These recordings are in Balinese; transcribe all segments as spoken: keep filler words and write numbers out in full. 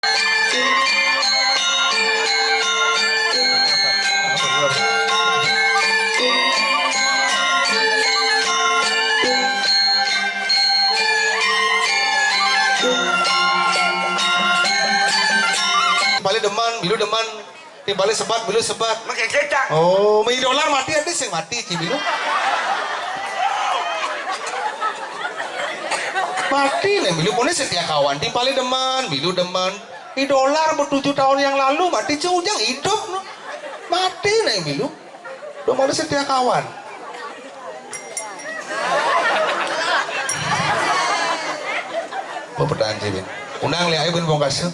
Paling demen, milu demen. Timbale sebat, milu sebat. Mengke kecak. Oh, mi dolar mati, ade sing mati, ci milu. Mati nih, milu pune setia kawan. Timbale demen, milu demen. Mi dolar bertujuh tahun yang lalu mati, ci ujang hidup, no. Mati nih, milu. Timbale setia kawan. Pepetaan, ci bin. Undang lihat ayo bin bongkas.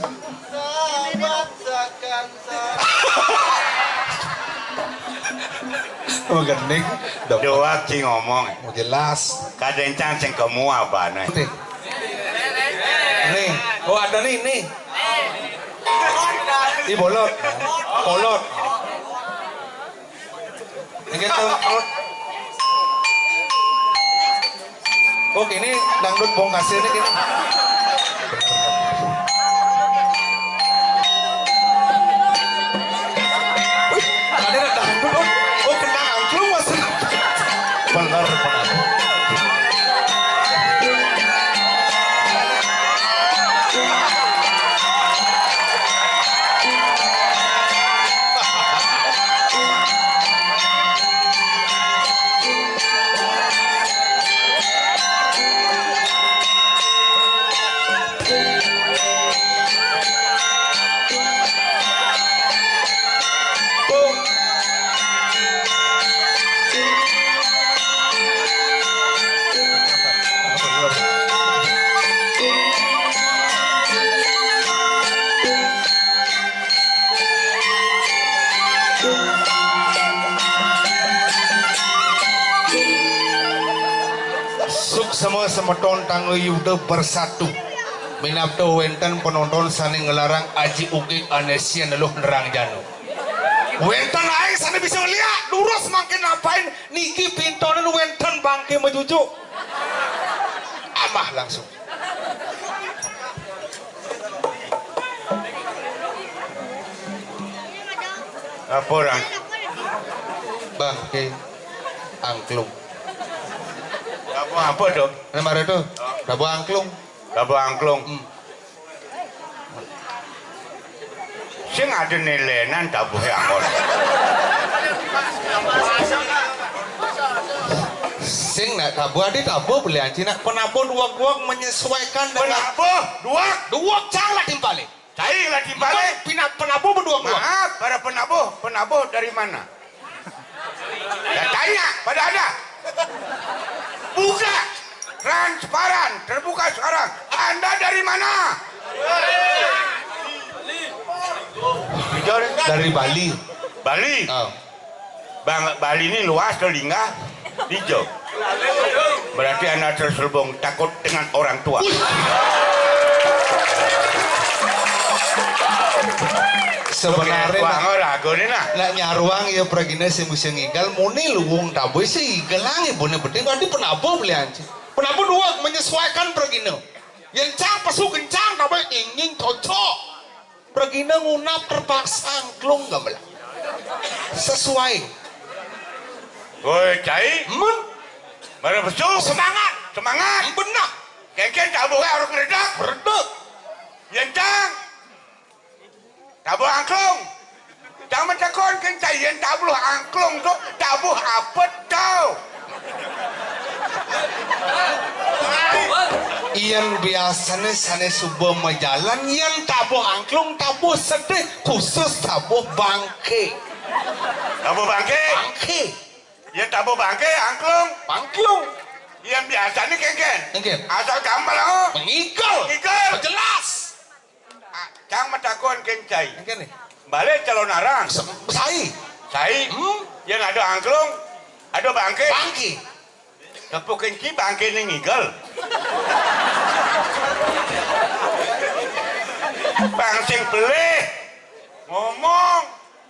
Oh, gending. Dua ci ngomong. Mau jelas. Kadencang sing kemu apa nih? Nih. Oh, ada nih, nih. Ih, bolot. Bolot. Ini tuh, tuh. Oh, gini, dangdut bongkasnya ini gini. Wih, ada dangdut, oh, oh, kena angklung, Mas. Bener, bener. Suksma semeton Tangga Yuda bersatu. Minab to wenten penonton sane ngelarang aji ugig ane sien neluh nerang janu. Wenten ae sane bisa ngeliak, durus mangkin apain niki pintonen wenten bangke majujuk. Amah langsung. Apa orang? Bangke angklung. Apa, apa tuh? Nama itu? Tabuh angklung. Tabuh angklung. Hmm. Sing ada nilenan tabuhe anggon. Sing nak tabuh adi tabuh beli anci nak penabuh duak-duak menyesuaikan dengan penabuh duak. Duak cang lah timpale. Cai lah timpale. Pina-, penabuh berduak-duak. Maaf, para penabuh, penabuh dari mana? Ya, tanya, pada ada. Buka. Transparan, terbuka sekarang. Anda dari mana? Dari Bali. Bali. Oh. Bang, Bali ini luas tuh, linggah. Hijau. Berarti anak terselubung, takut dengan orang tua. Sebenarnya nak nyaruang ya pragina sing bisa ngigal, muni luwung tabuh sing igal lang ibune beting, berarti penabuh beli anci. Penabuh dua menyesuaikan pragina. Yen cang pesu kencang tabuh nying nying cocok. Pragina ngunap terpaksa angklung gamelan. Sesuai. Woi, cai. Men. Mara pesu. Semangat. Semangat. Benar. Kengken tabuh kae harus ngeredak. Ngeredak. Yen cang. Tabuh angklung. Cang mentekon ken cai yen tabuh angklung tu tabuh apa tau? Yen biasane sane suba majalan, yen tabuh angklung, tabuh sedih, khusus tabuh bangke. Tabuh bangke? Bangke. Yen tabuh bangke, angklung. Angklung. Yen biasane kengken. Kengken. Asal gampang, oh. Mengigel. Mengigel. Jelas. Ah, cang matakon ken cai. Engke nih. Balik calon arang. Sai. Sai. Hmm? Yen ada angklung, ada bangke. Bangke. Tepukin ki bangke ning ngigel. Bang sing pelih. Ngomong.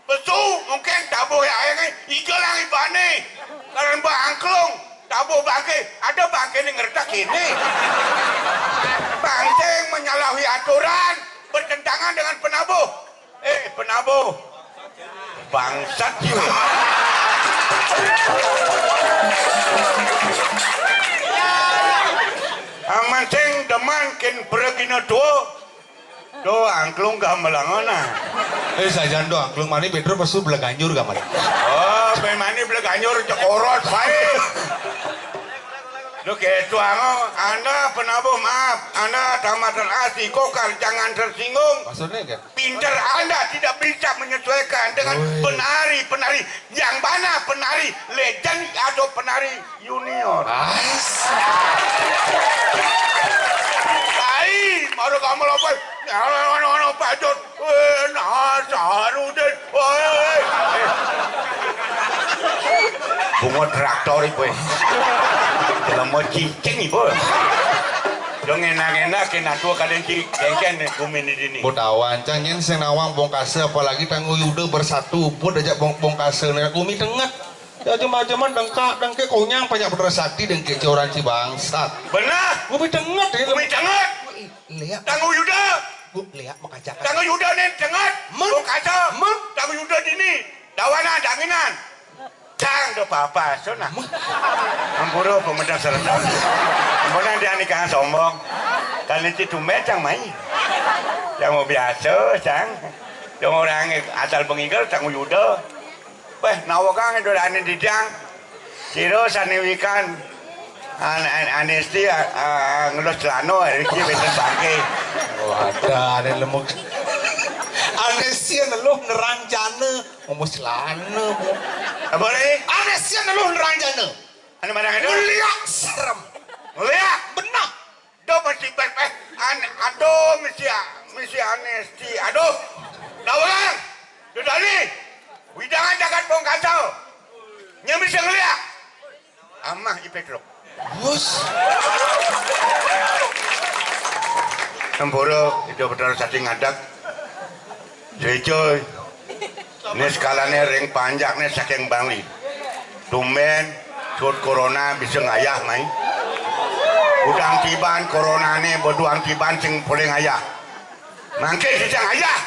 Pesu, mungkin tabuh ya ayang, iga lang ibane. Karena mbak angklung, tabuh bangke, ada bangke ning ngertak ini. Bangke menyalahi aturan. bertentangan dengan penabuh. Eh, penabuh. Bangsat juga. Aman sing demen kin beregina tua. Do angklung gamelangan ah. Eh, sajan do angklung mani Pedro pasu belaganjur gamane. Oh, pe mani belaganjur cekorot bae. Lu gitu ango, Anda penabuh maaf, Anda tamatan asli kokar jangan tersinggung. Maksudnya kan? Pinter Anda tidak bisa menyesuaikan dengan penari-penari yang mana penari legend atau penari junior. Ais. Ai, maro kamu lopo? Ono-ono pacot. Eh, nah, Sarudin. Woi. Bunga traktor iku. Jelema cicing iku. Yo ngenak-enak kena tua kalian ci kengken nih bumi ini dini. Mbok tawan, cang yen sing nawang Bongkase apalagi Tanggu Yuda bersatu, pun aja Bong Bongkase nek kumi tenget. Ya cuma-cuma dengkak dengke konyang banyak bener sakti dengke ci orang ci bangsat. Bener. Kumi tenget ya. Kumi tenget. Lihat. Tanggu Yuda. Bu, lihat makacakan. Tanggu Yuda nih tenget. Men. Bongkase. Men. Tanggu Yuda dini. Dawana danginan. Cang do papa sona. Ampura pemedah serentak. Ampura dia nikah sombong. Kan itu tumben cang mai. Yang mau biasa cang. Yang orang asal pengingkar Tanggu Yuda. Weh, nawa kang itu dani didang. Siro saniwikan. An an anesti ah, ah, ngelus celano iki wenten bangke. Wah, ada ane lemuk. Anesti anu lu nerang jana. Ngomong celana, Bu. Apa ni? Anesti anu lu nerang jana. Anu mana itu? Mulia serem. Mulia. Benar. Do mesti ber eh an aduh mesti mesti anesti. Aduh. Nawang. Dudani. Widangan jagat Bongkase. Nya mesti ngeliak. Amah I Pedro. Bos. Tempura itu betul saking ngadak. Cuy, cuy. Ini sekalane ring panjak nih saking Bangli. Tumben, sut corona bisa ngayah mai. Udang tiban coronane beduang tiban sing paling ngayah. Mangke sing ngayah.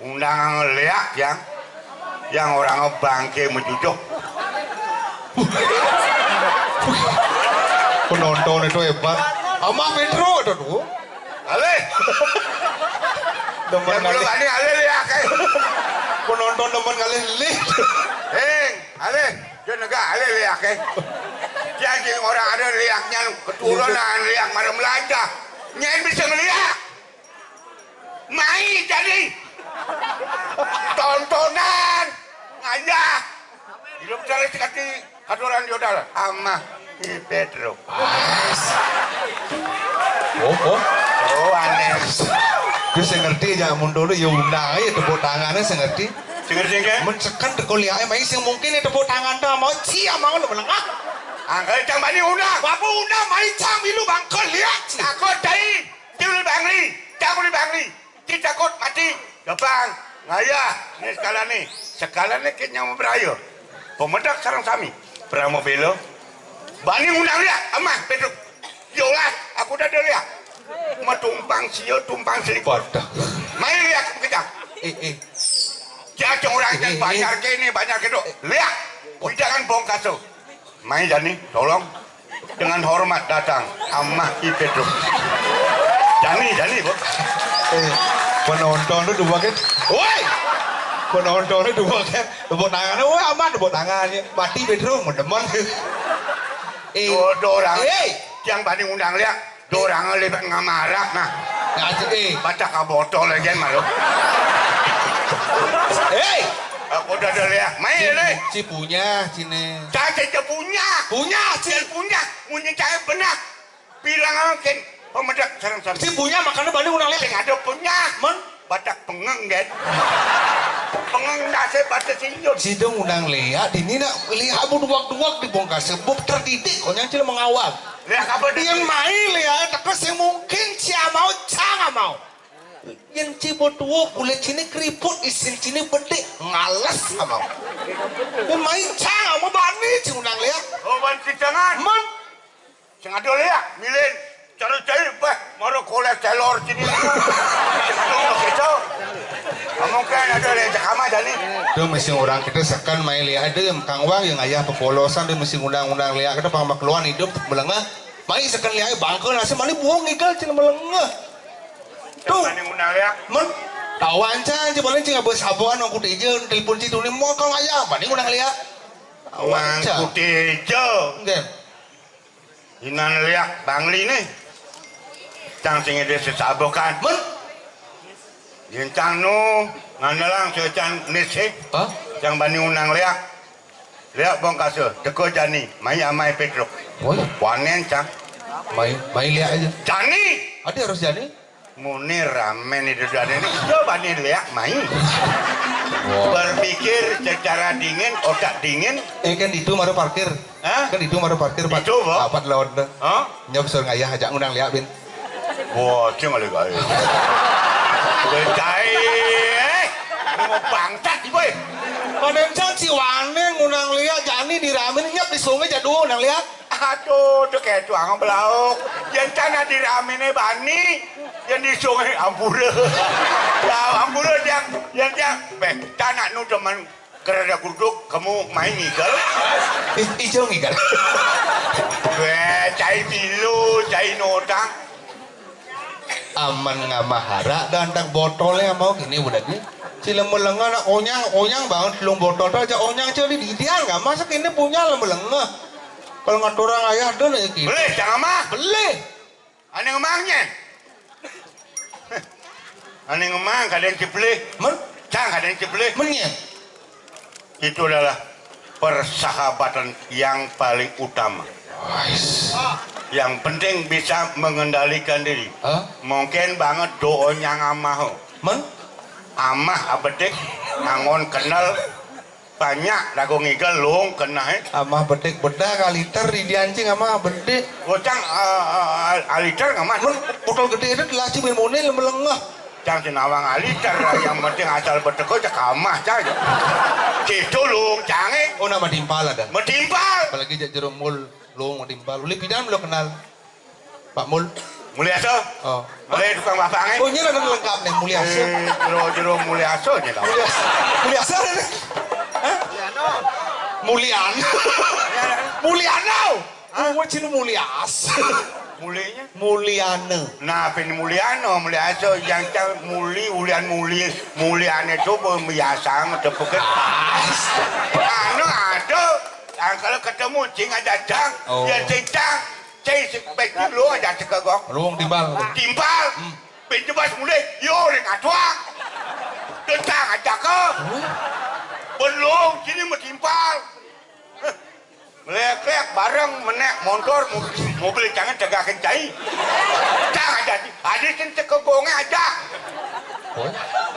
Undang leak yang yang orang bangke mencucuk. Penonton itu hebat. Ama Pedro itu tuh. Alih. Demen yang belum kali. Ada alih leak eh. Penonton demen kali lih. Heng, alih. Dia negak alih leak eh. Jadi orang ada leaknya keturunan leak marah melajah. Nyen bisa ngeliak. Mai jadi tontonan ngayah. Hidup cari sekati aturan diodal amah I Pedro. Oh, oh. Oh, aneh. Dia saya ngerti aja mundur ya undang aja tepuk tangannya saya ngerti. Saya ngerti kan? Mencekan teko liake mai sing mungkin ya tepuk tangan dah mau cia mau lu menengah. Angkel cang bani undang. Bapak undang mai cang milu bangkel liak. Takut dai. Cang Bangli, Cang Bangli, Bangli. Ci takut mati, gabang, ngayah, ni sekalane, sekalane ke nyawa beraya. Pemedak sarang sami, beramo bela. Bani undang liak, amah, Pedro. Yolah, aku dah ada liak. Matumpang sia, tumpang seliput. Waduh. Mai liak aku kejang. Eh, eh. Jajang orang eh, yang eh, banyak eh. Kene, banyak kedok. Liak, jangan bongkaso. Mai jani, tolong. Dengan hormat datang, amah I Pedro. Jani, jani, Bu. Eh, penonton tu dua kan. Woi! Penonton tu dua kan. Tepuk tangan. Woi, aman tepuk tangan ya. Mati Pedro, mau demen. Eh, dua orang. Eh, yang banding undang lihat. Dorang lebat ngamarak nah. Ngasih eh. Baca ka botol lagi malu. Hei. Aku udah ada lihat. Main deh. Si punya sini. Cacing punya. Punya si punya. Munyi cahaya benar. Bilang angkin pemedak sarang-sarang. Si punya makanya balik ulang lihat. Sing ada punya. Men. Batak pengeng kan. Pengeng nase batas injun. Sidung undang lihat ini nak lihat bu duak-duak dibongkar sebab terdidik konyang cil mengawal. Lihat apa dia? Yang main lihat teka sing mungkin cia mau cang mau. Yang cibo tuo kulit sini keriput isin sini bedik ngales mau. Yang main cang mau bani cing undang lihat. Oh ban cicangan. Man. Sing ada lihat milin. Terus jadi, bah, mara kolesterol sini. Gitu. Kamu kan ada lecak ama jani. Tuh mesti orang kita sekan main lihat ada yang kangwang yang ayah pepolosan dia mesti undang-undang lihat kita pang keluar hidup melengah. Main sekan lihat bangke nasi mana buang igal cina melengah. Tuh. Mana undang lihat? Men, tawan can, coba lain cing abis abuan aku teja telepon citu ni mau kang ayah mana undang lihat. Tawan can. Aku teja. Enggak. Inan liak Bangli nih. Cang sing ede sesabokan. Men. Yen cang nu ngandelang secan nisi. Hah? Cang bani unang liak. Liak bongkase, teko jani, mai amai Petruk. Woi. Wanen cang. Mai, mai liak aja. Jani. Ade harus jani. Muni ramen itu jani ini. Coba nih liak mai. Wah. Berpikir secara dingin, otak dingin. Eh kan itu mara parkir. Hah? Kan itu mara parkir, Pak. Itu, Pak. Apat lawan dah. Hah? Nyok sur ngayah ajak ngundang liak bin. Wah, cing ale gawe. Becai, eh. Ini mau bangsat, boy. Kadang cang si wane ngundang liak jani diramin nyok di sungai jadul ngundang liak. Aduh, tuh kayak tuang belauk. Yang cana diramine bani, yang di sungai ampura. Lah, ampura yang, yang, yang, beh, cana nu teman kerada guduk, kamu main ngigal? I- Ijo ngigal. Weh, cai milu, cai notang. Aman ngamahara, dan tak botolnya mau gini udah nih. Sila melengah nak onyang, onyang banget belum botol tuh aja onyang celi di dia nggak masak ini punya lah melengah. Kalau ngaturang ayah deh nih gini. Boleh, jangan mah. Boleh. Ane ngemangnya. Ane ngemang kadang cebelih. Men? Cang kadang cebelih. Mennya. Itu adalah persahabatan yang paling utama. Wais. Yang penting bisa mengendalikan diri. Hah? Mungkin banget doanya ngamaho. Men? Amah abedik, angon kenal, banyak dago ngigel lung keneh. Amah bedik bedah kaliter di diancing amah bedik. Gocang, eh, eh, aliter ngamah. Men botol gede itu laci bin muni lem lengah. Cang sinawang aliter, yang penting asal beteko cak amah cang. Gitu lung cange. Oh nama timpal ada. Metimpal. Apalagi jak jerumul lung metimpal. Uli pidan belum kenal. Pak Mul. Mulyasa. Oh. Mulai tukang bapak eh. Oh, ini ada lengkap nih, Mulyasa. Eh, jero-jero Mulyasa nih lah. Mulyasa. Mulyasa ada nih. Hah? Mulian. Muliano. Hah? Oh, cina Mulyas. Mulinya? Muliana. Nah, pin Muliano, Mulyasa, yang cang muli, ulian muli, muliane coba biasa ngetepuk. Ah. Anu ada, yang kalau ketemu cing aja cang, oh. Ya cing cang. Cai si pek lu aja cekegok. Luung timbal. Timpal. Hmm. Pinjebas mulai. Yo ring atuang. Tentang aja ke. Hmm. Belum sini mah timpal. Melek-lek bareng menek motor mobil, mobil jangan cegakin cai. Cang aja di. Adi sing cekegongnya aja. Oh.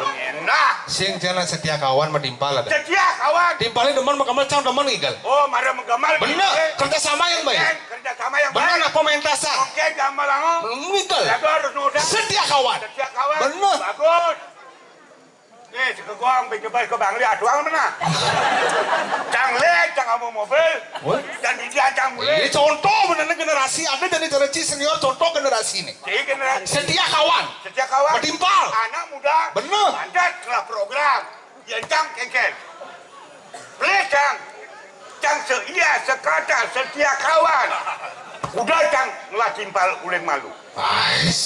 Enak. Sing jana setia kawan mah timpal ada. Setia kawan. Timpalnya demen mah kamu cang demen ngigal. Oh, mara menggamal. Bener. Kerja sama yang baik. Kerja sama yang bener baik. Nah pementasan. Oke, gampang lango. Ngigal. Lagu harus nuda. Setia kawan. Setia kawan. Bener. Bagus. Eh, sekegoang pinjebas ke Bangli atuang mana? Cang lek, cang kamu mobil. Wah. Dan dia cang mulai. Ini contoh bener generasi ada dan generasi senior contoh generasi ini. Jadi generasi. Setia kawan. Setia kawan. Metimpal. Anak muda. Bener. Mandat setelah program. Ya cang kengken. Pelih cang. Cang seia sekata setia kawan. Udah cang ngelah timpal uling malu. Ais.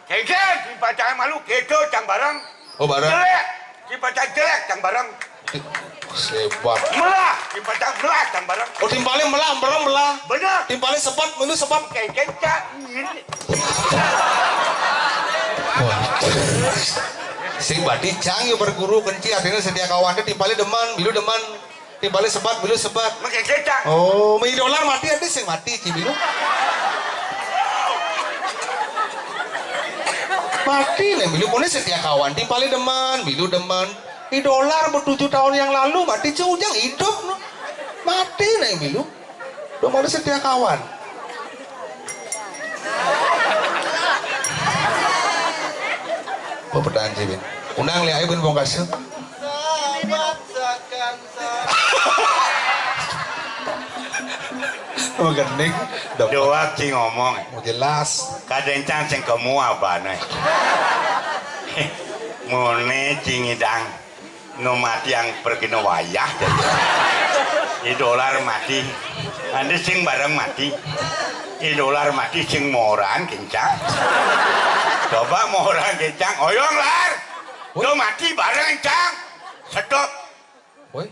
Kengken timpal cang malu kedo cang bareng. Oh bareng. Jelek timpal cang jelek cang bareng. Sebat. Melah timpal cang melah cang bareng. Oh timpalnya melah bareng melah. Bener. Timpalnya sebat milu sebat. Kengken cang ini. Wah. Sing badi cang yo berguru kenci artinya setia kawan teh timpalnya demen, milu demen. Timpalnya sebat, milu sebat. Makin kecak. Oh, mi dolar mati ada sing mati ci milu. Mati nih milu pun setia kawan timpalnya demen, milu demen. Di dolar bertujuh tahun yang lalu mati ci ujang hidup no. Mati nih milu. Dong ada setia kawan. Pepetaan ci bin. Undang lihat bin bongkas. Sahabat sekan Mengkening. Doa sing ngomong. Mau jelas. Kadén cang sing kemu abana. Mone sing ngidang. Nu mati yang pergi nu wayah jadi. I Dolar mati. Ande sing bareng mati. I Dolar mati sing moran kencang. Coba moran kencang. Oyong lar. Do mati bareng kencang. Sedot. Woi.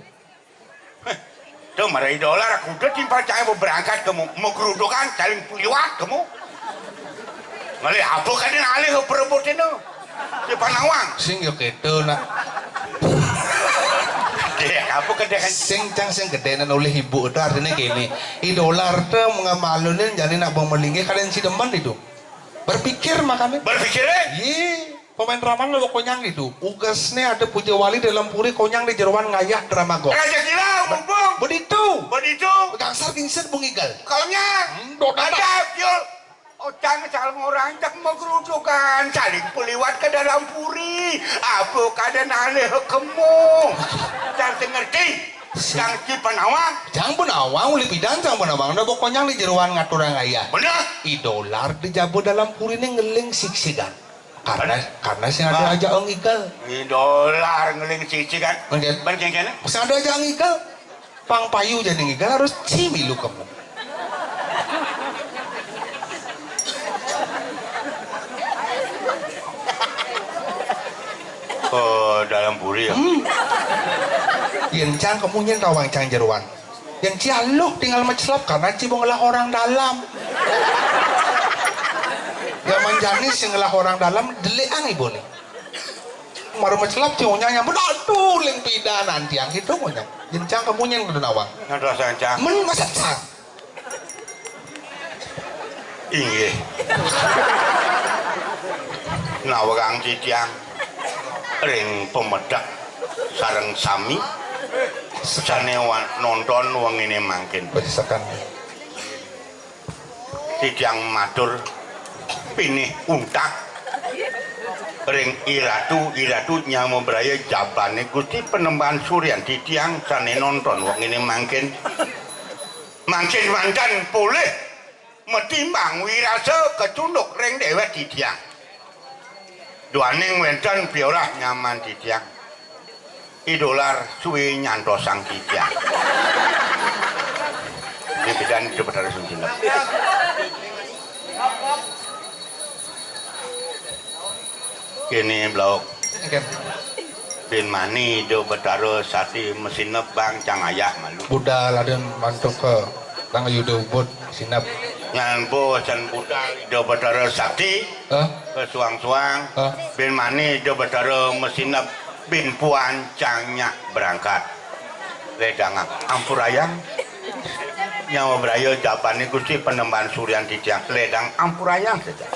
Tuh, mara I Dolar, aku udah timpal cang mau berangkat kamu, mau gerudukan, saling liwat kamu. Ngalih apa kadén alih perebut itu? Di Panawang. Sing yo gitu nak. Deh, apa kadén kan? Sing cang sing gedé nan oleh ibu itu artinya gini. I Dolar tuh mengamalin jadi nak bang melingge kadén si demen itu. Berpikir makanya. Berpikir, eh? Iya. Pemain drama lo konyang itu. Ugasné ada puja wali dalam puri konyang di jeroan ngayah drama gong. Raja Gila, mumpung. Beditu. Beditu. Gangsar gingsit bung igal. Konyang. Hmm, dot ada. Ada, Yul. Ocang salah orang cak mau gerudukan, saling peliwat ke dalam puri. Apa kadén alih kamu? Cang ngerti. Cang ci penawang. Cang penawang, uli pidan cang penawang. Ada konyang di jeroan ngaturang ngayah. Bener. I Dolar di jaba dalam puri ini ngeling siksikan. Karena karena sing ada aja ong igal. I Dolar ngeling siji kan. Nggih. Ban kengkene. Sing ada aja ong igal. Pang payu jadi igal harus cimilu kamu. Oh, dalam puri ya. Hmm. Yen cang kamu nyen tawang cang jeroan. Yang ci aluk tinggal mecelap karena ci mau ngelah orang dalam. Zaman jani sing ngelah orang dalam delik ang ibu nih. Maru mecelap ci unyang nyambut aduh ling pidan antiang gitu unyang. Yen cang kamu nyen kudu nawang. Ngedoh sancang. Men masa cang. Inggih. Nawang titiang ring pemedek sareng sami sané wa-, nonton wengine mangkin. Besekan. Titiang matur pinih untak ring Iratu, Iratu nyama braya jabane Gusti Penemban Suryan titiang sané nonton wengine mangkin. Mangkin manten polih metimbang wirasa kecunduk ring dewek titiang. Duaning wenten piorah nyaman titiang. I Dolar suwe nyantosang titiang. Di bidan di Betara Sungsinep. Kene blauk. Nggih. Bin mani Ida Betara Sati mesinep bang cang ayah malu. Budal aden mantuk ke Bang Yuda Ubud sinep. Nyan bo can budal Ida Betara Sati. Hah? Ke suang-suang. Hah? Bin mani Ida Betara mesinep bin puan cang nyak berangkat. Ledang ampurayang. Nyawa braya jabane Gusti Penemban Suryan titiang. Ledang ampurayang saja.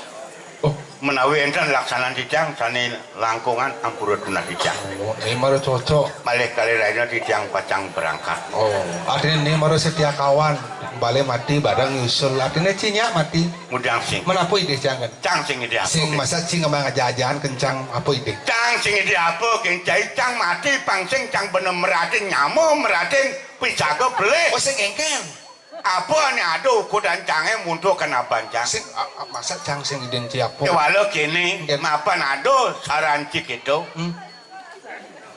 Oh, menawi enten laksanan titiang sane langkungan ampura tunah titiang. Oh, ini mara cocok. Malih kalih raina titiang pacang berangkat. Oh, artinya ini mara setia kawan. Bale mati bareng nyusul. Artinya cinya mati. Mudang sing. Menapa idih cang kan? Cang sing idih apa? Sing masa cing ngembang aja-ajaan kencang apa idih? Cang sing idih apa? Kencai cang mati pang sing cang bener meratin nyama meratin pijaga belih. Oh, sing engken. Apa ane ada ukudan cange muntuk kena bancang? Sing, a-, a-, masa cang sing idin siapa? Kewala kene, nggih, mapan ada saranci kita. Hmm.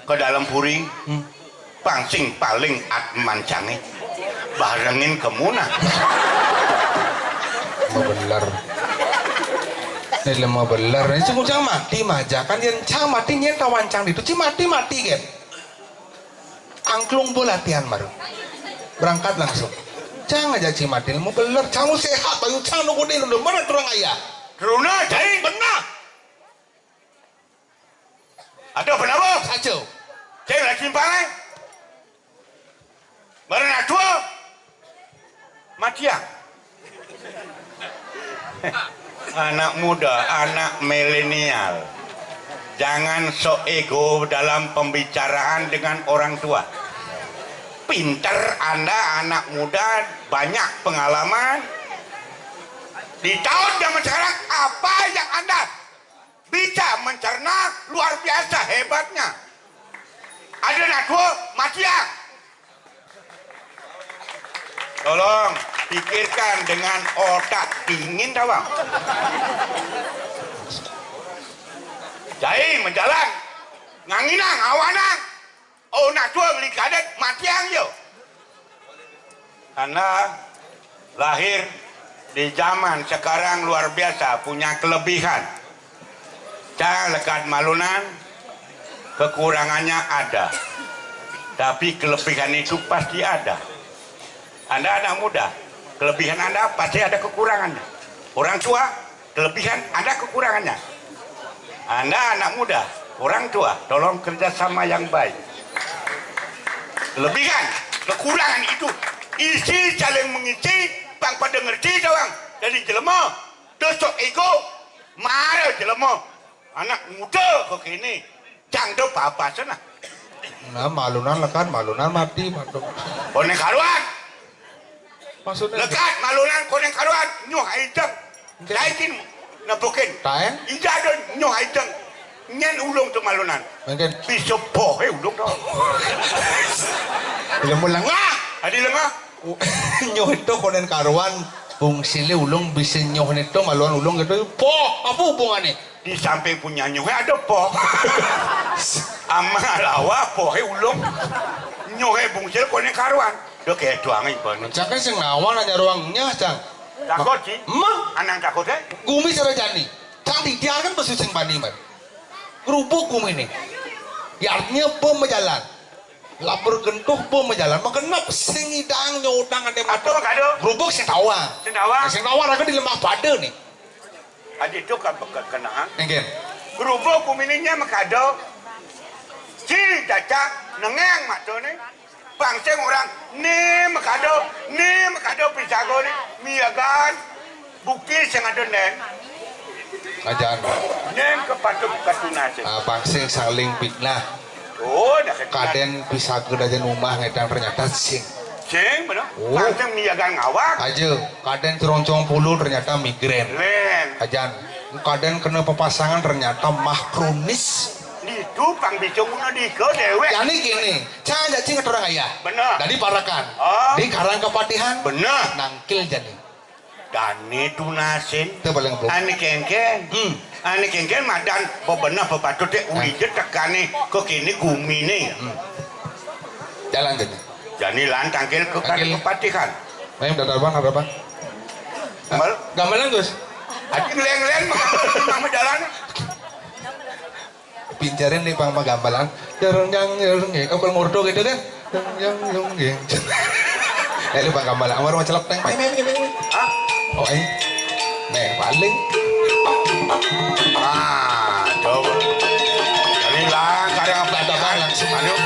Ke dalam puri. Hmm. Pang sing paling atman cange. Barengin kemunah. Mau bener. Ini lemah bener. Ini sing cang mati maja kan yen cang mati nyen tawancang itu. Ci mati mati kan. Angklung bo latihan baru. Berangkat langsung. Cang aja ci mati ilmu beler. Cang sehat bayu cang nunggu di nunggu mana turang ayah. Runa cai benar. Ada penapa? Saja. Cai lagi simpang eh. Barang adua. Matiang. Anak muda, anak milenial, jangan sok ego dalam pembicaraan dengan orang tua. Pinter Anda anak muda, banyak pengalaman. Di tahun zaman sekarang, apa yang Anda bisa mencerna luar biasa hebatnya. Ada nak dua, Matiang. Tolong. Pikirkan dengan otak dingin, tawang. Cai majalan, nganginang, awanang. Oh, nak tua beli kadet, matiang yo. Anda lahir di zaman sekarang luar biasa, punya kelebihan. Cang lekad malunan, kekurangannya ada. Tapi kelebihan itu pasti ada. Anda anak muda, kelebihan Anda pasti ada kekurangannya. Orang tua, kelebihan ada kekurangannya. Anda anak muda, orang tua, tolong kerjasama yang baik. Kelebihan, kekurangan itu isi saling mengisi, pang pada ngerti, tawang. Jadi jelema, dosok ego, mara jelema. Anak muda kok kini, cang do papa sana. Nah, malunan lekad, malunan mati, mati. Konéng karuan. Maksudnya? Lekad, malunan, konéng karuan, nyuh aideng. Oke. Daikin, nepukin. Taén? Ija do nyuh aideng. Nyén ulung tu malunan. Mungkin. Bisa pohe ulung tu. Bila mulai. Wah, adi lengah. Nyuh itu konéng karuan, fungsi ulung bisa nyuh itu malunan ulung gitu. Poh, apa hubungannya? Di samping punya nyuhe ada poh. Ama lawa pohe ulung. Nyuhe bungsil konéng karuan. Duh, kayak tuang iban. Cak sing ngawal aja ruangnya, Cang. Takut sih. Emang? Anang takut, eh? Gumi cara jani. Cang di dia kan masih sing bani, man. Gerubuk gumi nih. Yarnya bom jalan. Lapur gentuh bom jalan. Makenap sing idang nyodang ada motor. Aduh, aduh. Gerubuk sing tawang. Sing tawang. Sing tawang raga di lemah pada nih. Adi tu ka beka kenang. Nggih. Gerubuk gumi nya makado. Si caca nengeng mata ni. Bangsa orang ni makado, ni makado pisago ni. Miagan bukti sing ada neng. Ajan. Neng kepatut katunasin. Ah, bangsa saling fitnah. Oh, dah kena. Kadén pisaga dajan umah ngedang ternyata sing. Sing, bener. Oh. Bangsa miagan ngawak. Aja, kadén ceroncong puluh ternyata migrain. Lén. Ajan, kadén kena papasangan ternyata mah kronis. Ditu pang bisa guna dika dewek. Jani kini, cang jaji ngeterang ayah. Bener. Dadi parakan. Oh. Di Karang Kepatihan. Bener. Nangkil jani. Dani tunasin. Itu paling belum. Ani kéngkén. Hmm. Ani kéngkén madan bebenah bepatut dek uli je tekane ke kini gumi ni. Hmm. Jalan jani. Jani lan tangkil ke Tangkil. Kepatihan. Ayo, datar bang, datar bang. Gamel. Gamelan, Gus. Adi ngeleng-ngeleng, mama jalan. Pincarin nih pang gambalan. Jarang yang jarang ya. Oh, kalau ngurdo gitu kan. Yang yang yang yang. Eh, lu pang gambalan. Amar macelok teng. Main, main, main, main. Hah? Oh, eh. Nih, paling. Ah, coba. Jadi lah, kadang apa Ada bang langsung. Aduh.